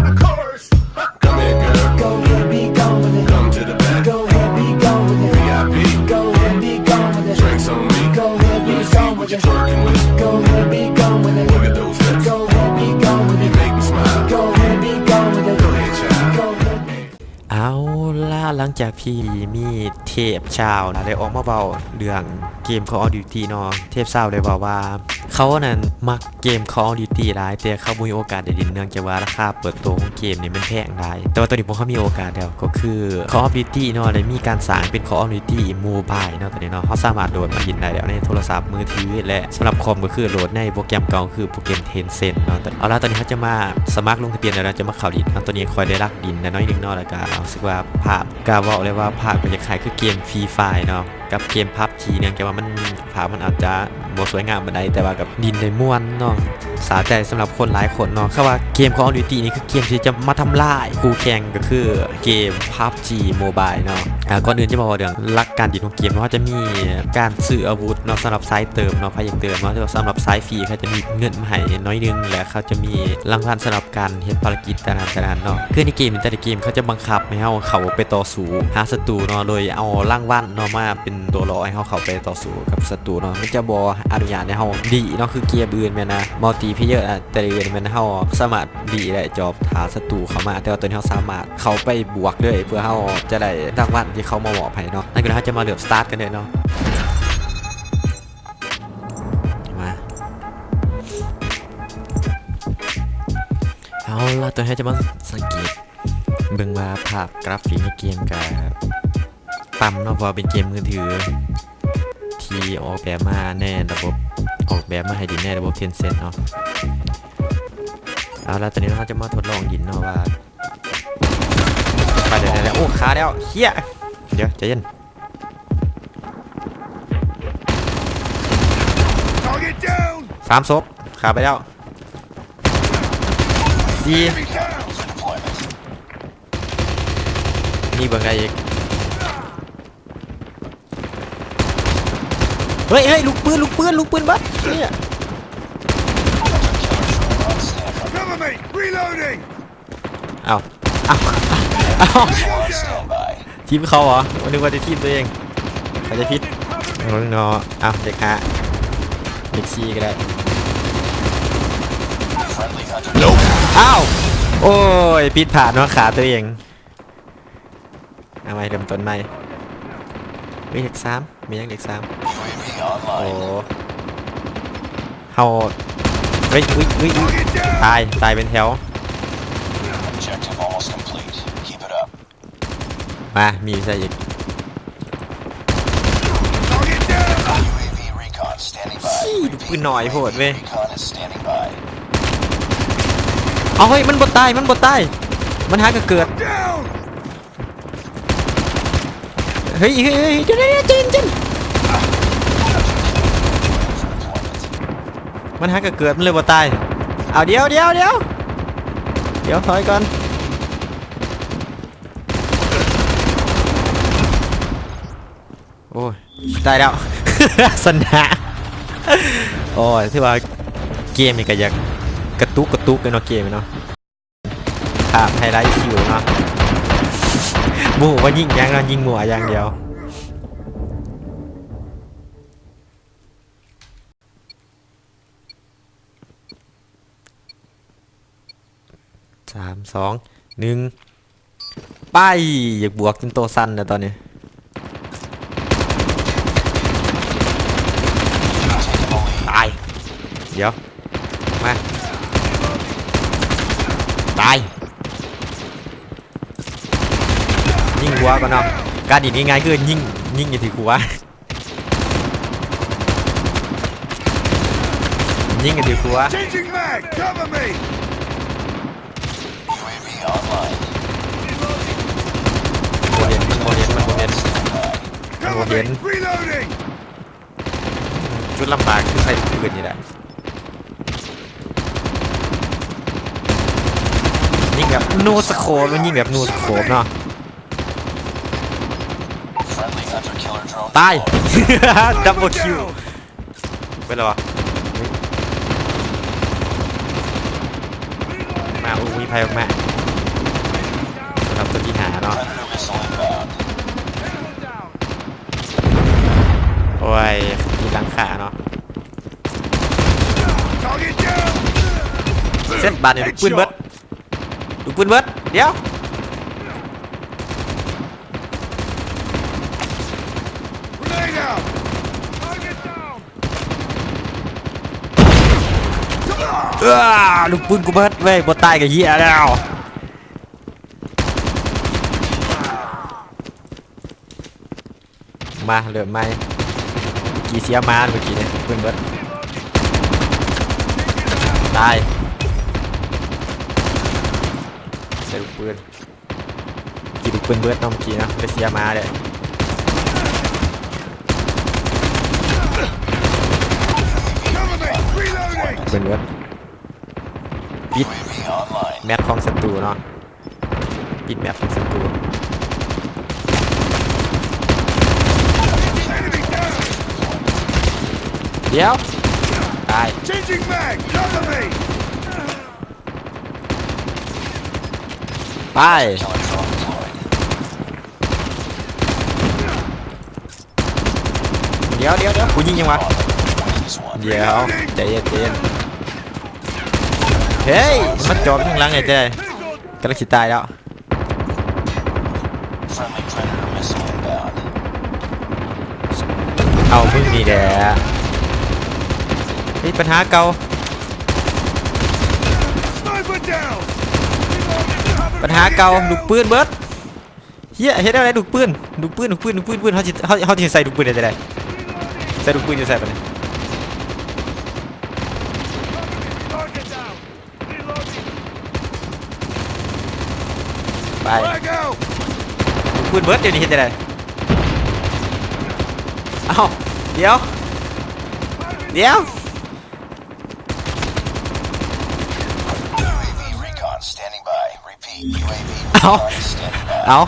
Come here, girl. Go ahead, be gone with it. Come to the back. Go ahead, be gone with it. V I P. Go ahead, be gone with it. Drinks on me. Go ahead, be gone with it. Let me see what you twerking with. Go ahead, be gone with it. Look at those hips. Go ahead, be gone with it. You make me smile. Go ahead, be gone with it. Go ahead, child. Go ahead, be ເອົາລະ ຫຼັງຈາກທີ່ມີເທບຊາວນະ ໄດ້ອອກມາເວົ້າເລື່ອງເກມ Call of Duty ເນາະ, ເທບຊາວໄດ້ເວົ້າວ່າ ເຂົານັ້ນມັກເກມ Call of Duty ຫຼາຍ ແຕ່ເຂົາບໍ່ມີໂອກາດໄດ້ຫຼິ້ນ ເນື່ອງຈາກວ່າລາຄາເປີດໂຕຂອງເກມນີ້ມັນແພງຫຼາຍ. ແຕ່ວ່າຕອນນີ້ພວກເຮົາມີໂອກາດແລ້ວ ກໍຄື Call of Duty ເນາະ, ໄດ້ມີການສ້າງເປັນ Call of Duty Mobile ເນາະ. ຕອນນີ້ເນາະ ເຮົາສາມາດໂຫຼດມາຫຼິ້ນໄດ້ແລ້ວໃນໂທລະສັບມືຖື ແລະ ສຳລັບຄອມກໍຄືໂຫຼດໃນໂປຣແກຣມເກົ່າ ຄືໂປຣແກຣມ Tencent ເນາະ. ເອົາລະ ຕອນນີ້ເຮົາຈະມາສະໝັກລົງທະບຽນແລ້ວເນາະ, ຈະມາເຂົ້າຫຼິ້ນເນາະ. ຕອນນີ້ຂ້ອຍໄດ້ລັກຫຼິ້ນແລ້ວໜ້ອຍໜຶ່ງເນາະ ແລ້ວກໍຮູ້ສຶກວ່າພາບ ກະເວົ້າເລີຍວ່າພາບກໍຄ້າຍໆຄືເກມ Free Fire ເນາະ ກັບເກມ PUBG ເນື່ອງຈາກວ່າມັນ ພາບມັນອາດຈະບໍ່ສວຍງາມປານໃດ ແຕ່ວ່າກໍຫຼິ້ນໄດ້ມ່ວນເນາະ ສະໃຈສຳລັບຄົນຫຼາຍຄົນເນາະ. ຄຳວ່າເກມ Call of Duty ນີ້ຄືເກມທີ່ຈະມາທຳລາຍຄູ່ແຂ່ງ ກໍຄືເກມ PUBG Mobile ເນາະ. ອາ ກ່ອນອື່ນຈະມາເວົ້າເລື່ອງຫຼັກການຫຼິ້ນຂອງເກມເນາະ, ເຮົາຈະມີການຊື້ອາວຸດເນາະ ສຳລັບສາຍເຕີມເນາະ, ໃຜຢາກເຕີມເນາະ, ແຕ່ວ່າສຳລັບສາຍຟຣີເຂົາຈະມີເງິນມາໃຫ້ໜ້ອຍໜຶ່ງ ແລະ ເຂົາຈະມີລາງວັນສຳລັບການເຮັດພາລະກິດຕ່າງໆ ຕ່າງໆເນາະ. ຄືໃນເກມແຕ່ລະເກມເຂົາຈະບັງຄັບໃຫ້ເຮົາເຂົ້າໄປຕໍ່ສູ້ຫາສັດຕູເນາະ ໂດຍເອົາລາງວັນເນາະມາເປັນຕົວຫຼໍ່ໃຫ້ເຮົາເຂົ້າໄປຕໍ່ສູ້ກັບສັດຕູເນາະ. ມັນຈະບໍ່ອະນຸຍາດໃຫ້ເຮົາດີເນາະ ຄືເກມອື່ນແມ່ນນະ Multiplayer ອະ ແຕ່ລະອື່ນແມ່ນເຮົາສາມາດດີໄດ້ ຈອບຖ້າສັດຕູເຂົ້າມາ, ແຕ່ວ່າໂຕນີ້ເຮົາສາມາດເຂົ້າໄປບວກເລີຍ ເພື່ອເຮົາຈະໄດ້ລາງວັນທີ່ເຂົາມາມອບໃຫ້ເນາະ. ຫຼັງຈາກນັ້ນເຮົາຈະມາເລີ່ມ start ກັນເລີຍເນາະ. ມາ ເອົາລະ ຕອນນີ້ເຮົາຈະມາສັງເກດເບິ່ງວ່າພາບກຣາຟິກໃນເກມກະຕ່ຳເນາະ ເພາະວ່າເປັນເກມມືຖືທີ່ອອກແບບມາໃນລະບົບ ອອກແບບມາໃຫ້ຫຼິ້ນໃນລະບົບ Tencent ເນາະ. ເອົາລະ ຕອນນີ້ເຮົາຈະມາທົດລອງຫຼິ້ນເນາະວ່າ ໄປໄດ້ແລ້ວ. ໂອ້ ຄາແລ້ວ ເຮຍ ດຽວ ໃຈເຢັນ. Target down. ສາມສົບ ຄາໄປແລ້ວ ສີ່. Enemy down. ນີ້ເບິ່ງໄດ້ອີກ. ເຮີ້ຍ ເຮີ້ຍ ລູກປືນ ລູກປືນ ລູກປືນເບິດ. Cover me. Reloading. ເອົ້າ ເອົ້າ ເອົ້າ ທີມເຂົາເຫວະ? ນຶກວ່າແຕ່ທີມຕົວເອງ ເຂົ້າໃຈຜິດເນາະ. ເອົ້າ ເລກຫ້າ ເລກສີ່ກໍໄດ້. ອ້າວ ໂອ້ຍ ຜິດພາດເນາະ ຂ້າຕົວເອງ. ເອົາໃໝ່ ເລີ່ມຕົ້ນໃໝ່. ເອີ ເລກສາມ ມີຫຍັງເລກສາມ? ໂອ້ ເຮົາ ເອີຍ ອຸ້ຍ ອຸ້ຍ ອຸ້ຍ ຕາຍ ຕາຍເປັນແຖວ. Objective almost complete. Keep it up. ມາ ມີໃສ່ອີກ. ຊີ້ ປືນໜ້ອຍໂພດເວີຍ. ເອົາ ເຮີ້ຍ ມັນບໍ່ຕາຍ ມັນບໍ່ຕາຍ ມັນຫາກະເກີດ. ເຮີ້ຍ ເຮີ້ຍ ເຮີ້ຍ ດຽວ ດຽວ ດຽວ ໃຈເຢັນ ໃຈເຢັນ. ມັນຫາກະເກີດ ມັນເລີຍບໍ່ຕາຍ. ເອົາ ດຽວ ດຽວ ດຽວ ດຽວ ຖອຍກ່ອນ. ໂອ້ຍ ຕາຍແລ້ວ ຊະນະ. ໂອ້ຍ ຖືວ່າເກມນີ້ກະຢາກກະຕຸກ ກະຕຸກເລີຍເນາະ ເກມນີ້ເນາະ. ພາບໄຮໄລຄິວເນາະ ບໍ່ຮູ້ວ່າຍິງຫຍັງເນາະ ຍິງມົ້ວຢ່າງດຽວ. ສາມ ສອງ ໜຶ່ງ ໄປ. ຢາກບວກຈົນໂຕສັ່ນແລ້ວຕອນນີ້. ຕາຍ ດຽວ ມາ ຕາຍ. ຍິງຫົວກ່ອນເນາະ ການຍິງງ່າຍໆຄືຍິງ ຍິງໃຫ້ຖືກຫົວ. ຍິງໃຫ້ຖືກຫົວ. Changing mag. Cover me. U A V online. ບໍ່ເຫັນ ມັນບໍ່ເຫັນ ມັນບໍ່ເຫັນ ມັນບໍ່ເຫັນ. Cover me. Reloading. ຈຸດລຳບາກຄືໃຊ້ປືນນີ້ແຫຼະ. ຍິງແບບ no scope ມັນຍິງແບບ no scope ເນາະ. ຕາຍ double kill ເບິດແລ້ວຫວະ. ມາ ໂອ້ ມີໃຜອອກມາ. ທີຫ້າເນາະ. ໂອ້ຍ ມີຫຼັງຄາເນາະ. ເສັດບາດນີ້ ລູກປືນເບິດ ລູກປືນເບິດ. ດຽວ ເອີ ລູກປືນກູເບິດເວີຍ ບໍ່ຕາຍກໍເຫຍແລ້ວ. ມາເລີ່ມໃໝ່. ເມື່ອກີ້ເສຍມາ ເມື່ອກີ້ນີ້ປືນເບິດ. ຕາຍ. ໃສ່ລູກປືນ. ເມື່ອກີ້ລູກປືນເບິດເນາະ ເມື່ອກີ້ເນາະ ໄດ້ເສຍມາເດ້. ປືນເບິດ. ປິດແມັບຂອງສັດຕູເນາະ. ປິດແມັບຂອງສັດຕູ. ດຽວ ຕາຍ. ໄປ. ດຽວ ດຽວ ດຽວ ກູຍິງຍັງວະ? ດຽວ ໃຈເຢັນ ໃຈເຢັນ. ເຮີ້ຍ ມັນມາຈ່ອໄປທາງຫຼັງໄອ້ແຕ້ ກຳລັງຊິຕາຍແລ້ວ. ເອົາ ມຶງນີ້ແຫຼະ. ເຮີ້ຍ ບັນຫາເກົ່າ ບັນຫາເກົ່າ ລູກປືນເບິດ. ເຮີ້ຍ ເຮັດແນວໃດລູກປືນ ລູກປືນ ລູກປືນ ລູກປືນ ເຮົາຊິ ເຮົາ ເຮົາຊິໃສ່ລູກປືນໄດ້ຈັ່ງໃດ? ໃສ່ລູກປືນຢູ່ໃສບາດນີ້? ໄປ ລູກປືນເບິດ ດຽວນີ້ເຮັດຈັ່ງໃດ? ເອົ້າ ດຽວ ດຽວ. ເອົ້າ ເອົ້າ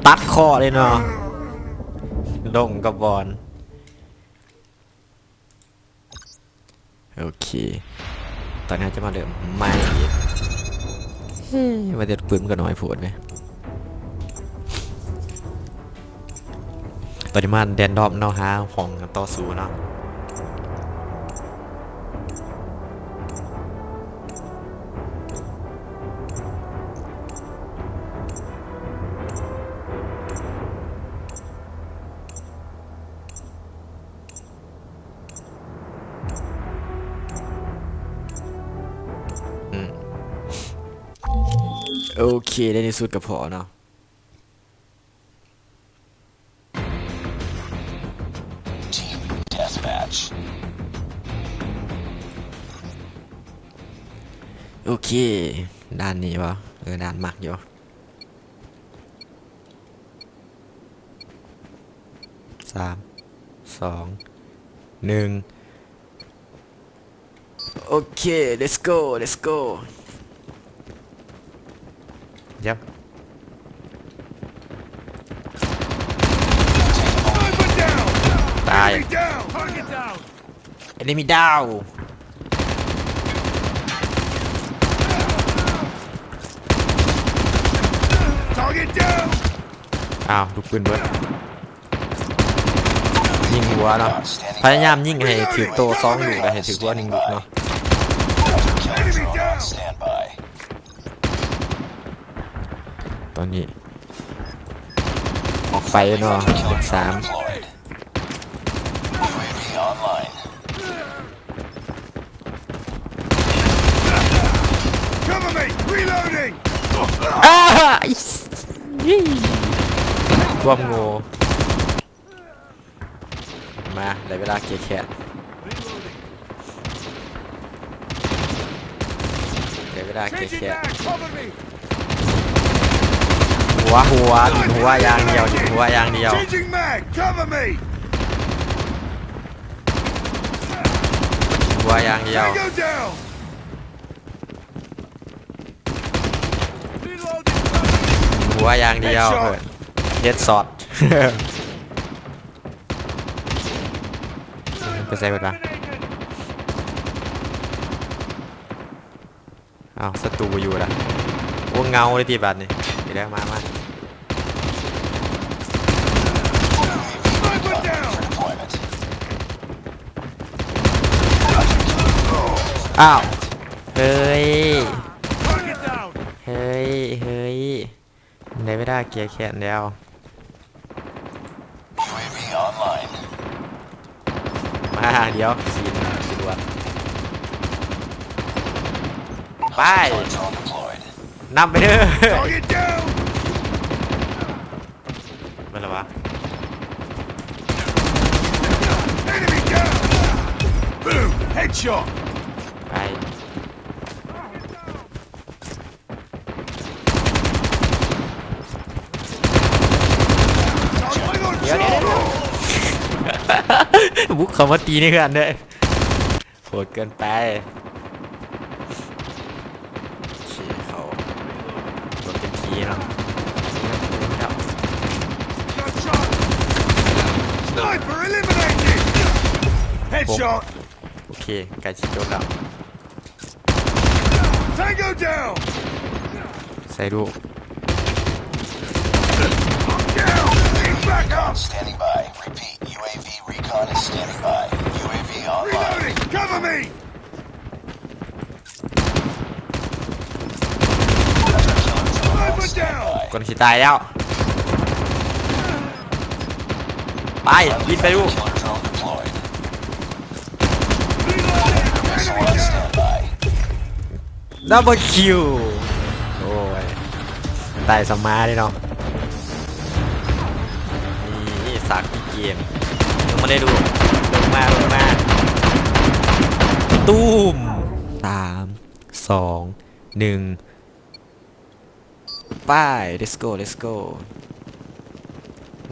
ຕັດຂໍ້ເລີຍເນາະ ລົງກະບອນ. ໂອເຄ ຕອນນີ້ເຮົາຈະມາເລີ່ມໃໝ່ອີກ. ເອີ ວ່າແຕ່ປືນມັນກໍນ້ອຍໂພດເວີຍ. ຕອນນີ້ມາແຣນດອມເນາະ ຫາຫ້ອງຕໍ່ສູ້ເນາະ. ອືມ ໂອເຄ ໃນທີ່ສຸດກໍພໍເນາະ. Team deathmatch. ໂອເຄ ດ່ານນີ້ບໍ່? ເອີ ດ່ານມັກຢູ່. ສາມ ສອງ ໜຶ່ງ. ໂອເຄ let's go let's go. ດຽວ ຕາຍ. Enemy down. ອ້າວ ລູກປືນເບິດ. ຍິງຫົວເນາະ ພະຍາຍາມຍິງໃຫ້ຖືກໂຕສອງລູກ ແລະ ໃຫ້ຖືກຫົວໜຶ່ງລູກເນາະ. ຕອນນີ້ອອກໄປເນາະ ເລກສາມ. ອ້າ ຄວາມໂງ່. ມາ ໄດ້ເວລາແກ້ແຄ້ນ ໄດ້ເວລາແກ້ແຄ້ນ. ຫົວ ຫົວ ດິນຫົວຢ່າງດຽວ ດິນຫົວຢ່າງດຽວ ຫົວຢ່າງດຽວ. ຫົວຢ່າງດຽວ ເຮີ້ຍ ເຮັດຊັອດ. ໄປໃສເບິດວະ? ເອົາ ສັດຕູບໍ່ຢູ່ລະ. ໂອ້ ເງົາເລີຍຕິບາດນີ້. ເດີ ມາ ມາ. ອ້າວ ເຮີ້ຍ ເຮີ້ຍ ເຮີ້ຍ. ໄດ້ເວລາແກ້ແຄ້ນແລ້ວ. ມາ ດຽວ ຊິ ຊິດວນ ໄປ ນຳໄປເດີ. ແມ່ນລະວະ. ໄປ. ດຽວໆໆ ບຸກເຂົ້າມາຕີໃນເຮືອນເດ້ ໂຫດເກີນໄປ. ໂອເຄ ເຂົາລົດເຕັມທີ່ເນາະ. Sniper eliminated! Headshot! ໂອເຄ ໃກ້ຊິຈົບແລ້ວ. Tango down! ໃສ່ລູກ. Down! Need backup! Standing by. Repeat, U A V recon is standing by. U A V online. Reloading! Cover me! Sniper down! ກຳລັງຊິຕາຍແລ້ວ. ໄປ ບິນໄປລູກ. ດັບເບິນຄິວ. ໂອ້ຍ ຕາຍສະມາເດ້ເນາະ. ນີ້ສາກທີ່ເກມ ລົງມາເລີຍລູກ ລົງມາ ລົງມາ. ຕູມ ສາມ ສອງ ໜຶ່ງ ໄປ. Let's go, let's go.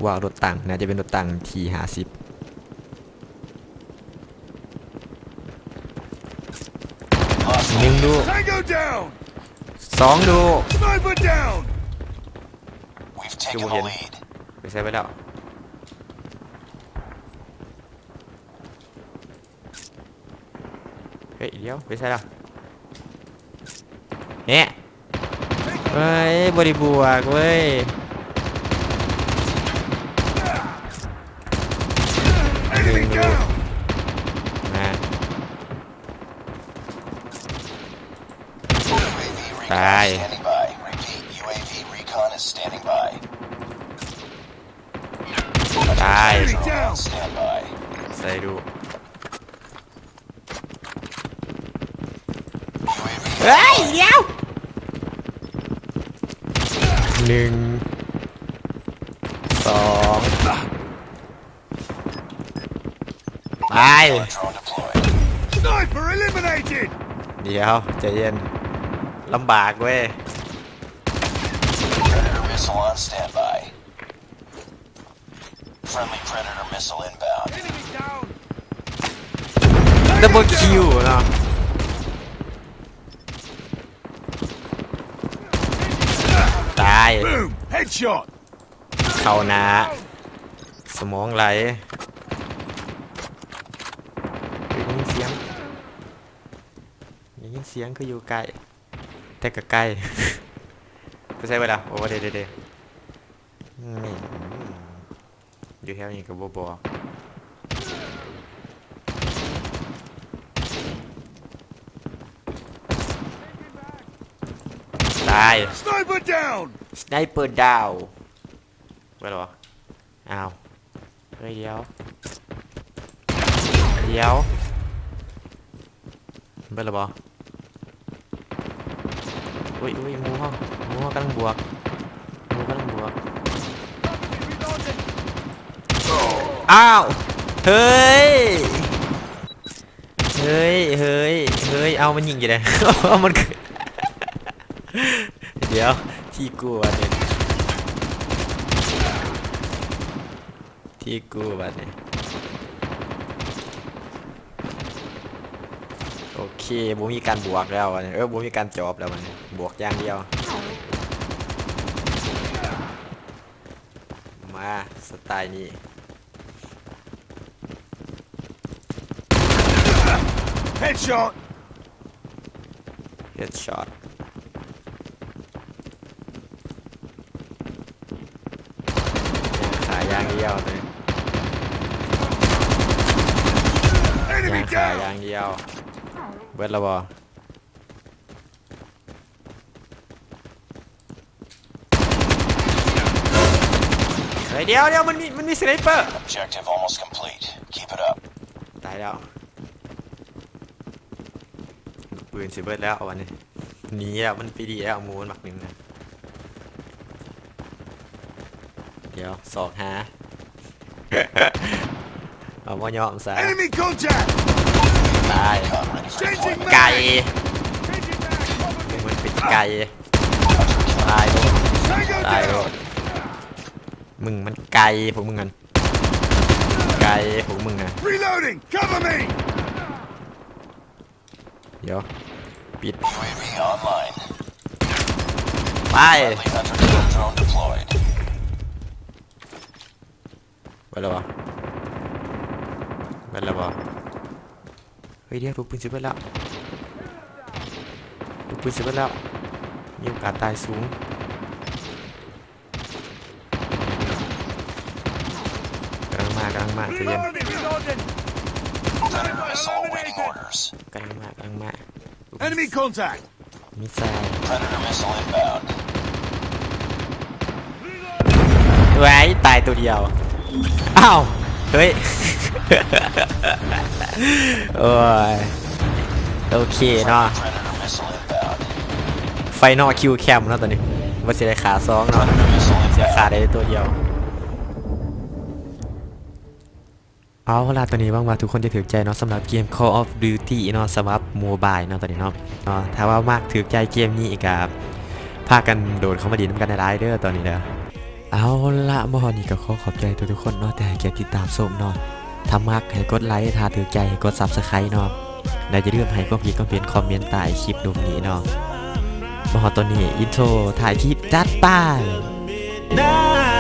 ວ້າວ ລົດຖັງ ໜ້າຈະເປັນລົດຖັງ ທີຫ້າສິບ. ໜຶ່ງດູ Tango down! ສອງດູ Sniper down! We've taken the lead. ໄປໃສໄປແລ້ວ? ເຮີ້ຍ ດຽວ ໄປໃສລະ? ແຮະ ເອີຍ ບໍ່ໄດ້ບວກເວີຍ. Enemy down! ມາ ຕາຍ ຕາຍ Enemy down! ໃສ່ດູ. ເຮີ້ຍ ດຽວ ໜຶ່ງ ສອງ ໄປ. Sniper eliminated! ດຽວ ໃຈເຢັນ ລຳບາກເວີຍ. Predator missile on standby. Friendly Predator missile inbound. Enemy down! ດັບເບິນຄິວເນາະ ຕາຍ. Boom! Headshot! ເຂົ້າໜ້າ ສະໝອງໄຫຼ. ໄດ້ຍິນສຽງ ໄດ້ຍິນສຽງຄືຢູ່ໃກ້ ແຕ່ກໍໄກ. ໄປໃສເບິດລະ? ໂອ້ ເດ ເດ ເດ ແມ່ນ ຢູ່ແຖວນີ້ກໍບໍ່ບອກ. ຕາຍ. Sniper down! Sniper down! ເບິດແລ້ວບໍ່? ອ້າວ ເຮີ້ຍ ດຽວ ດຽວ ເບິດແລ້ວບໍ່? ອຸ້ຍ ອຸ້ຍ ໝູ່ເຮົາ ໝູ່ເຮົາກຳລັງບວກ ໝູ່ກຳລັງບວກ. ອ້າວ ເຮີ້ຍ ເຮີ້ຍ ເຮີ້ຍ ເຮີ້ຍ ເອົາ ມັນຍິງຢູ່ໃດ໋ ມັນ ດຽວ ທີ່ກູບາດນີ້ ທີ່ກູບາດນີ້. ໂອເຄ ບໍ່ມີການບວກແລ້ວບາດນີ້ ເອີ ບໍ່ມີການຈອບແລ້ວບາດນີ້ ບວກຢ່າງດຽວ. ມາ ສະໄຕລ໌ນີ້. Headshot! Headshot ຍ່າງຂ້າຢ່າງດຽວເລີຍ ຍ່າງຂ້າຢ່າງດຽວ. ເບິດແລ້ວບໍ່? ເຮີ້ຍ ດຽວໆ ມັນມີ ມັນມີສະໄນເປີ. Objective almost complete. Keep it up. ຕາຍແລ້ວ. ປືນຊິເບິດແລ້ວ ອັນນີ້ ໜີແລ້ວ. ມັນໄປດີແລ້ວ ໝູມັນບັກໜຶ່ງນະ. ດຽວ ຊອກຫາ ເອົາບໍ່ຍອມຊະ. Enemy contact. ຕາຍ. Changing ໄກ່ mag. Changing mag. ພວກມັນເປັນໄກ່. ຕາຍໂລດ ຕາຍໂລດ. ມຶງມັນໄກ່ ພວກມຶງຫັ້ນ ໄກ່ ພວກມຶງຫັ້ນ. Reloading. Cover me. ດຽວ ປິດ UAV online. ໄປ. Friendly hunter killer drone deployed. ເບິດແລ້ວບໍ່? ເບິດແລ້ວບໍ່? ເຮີ້ຍ ດຽວ ລູກປືນຊິເບິດແລ້ວ ລູກປືນຊິເບິດແລ້ວ. ມີໂອກາດຕາຍສູງ. ກຳລັງມາ ກຳລັງມາ ໃຈເຢັນ. Reloading. Predator missile awaiting orders. ກຳລັງມາ ກຳລັງມາ. Enemy contact. ມິດໄຊ. Predator missile inbound. ໄວ້ ຕາຍໂຕດຽວ. ອ້າວ ເຮີ້ຍ ໂອ້ຍ ໂອເຄເນາະ. Predator missile inbound. Final kill cam ເນາະຕອນນີ້ ບໍ່ຊິໄດ້ຂ້າສອງເນາະ ເສຍຂ້າໄດ້ໂຕດຽວ. ເອົາລະ ຕອນນີ້ຫວັງວ່າທຸກຄົນຈະຖືກໃຈເນາະ ສຳລັບເກມ Call of Duty ເນາະ ສຳລັບ Mobile ເນາະ ຕອນນີ້ເນາະ. ເນາະ ຖ້າວ່າມັກຖືກໃຈເກມນີ້ກະພາກັນໂດດເຂົ້າມາຫຼິ້ນນຳກັນຫຼາຍໆເດີ ຕອນນີ້ເດີ. ເອົາລະ ມາຮອດນີ້ກະຂໍຂອບໃຈທຸກໆຄົນເນາະ ທີ່ໃຫ້ກຽດຕິດຕາມຊົມເນາະ. ຖ້າມັກໃຫ້ກົດໄລ ຖ້າຖືກໃຈໃຫ້ກົດ Subscribe ເນາະ ແລະ ຢ່າລືມໃຫ້ຄວາມຄິດຄວາມເຫັນຄອມເມັນໃຕ້ຄລິບລຸ່ມນີ້ເນາະ. ມາຮອດຕອນນີ້ ອິນໂທທ້າຍຄລິບ ຈັດໄປ. ນາ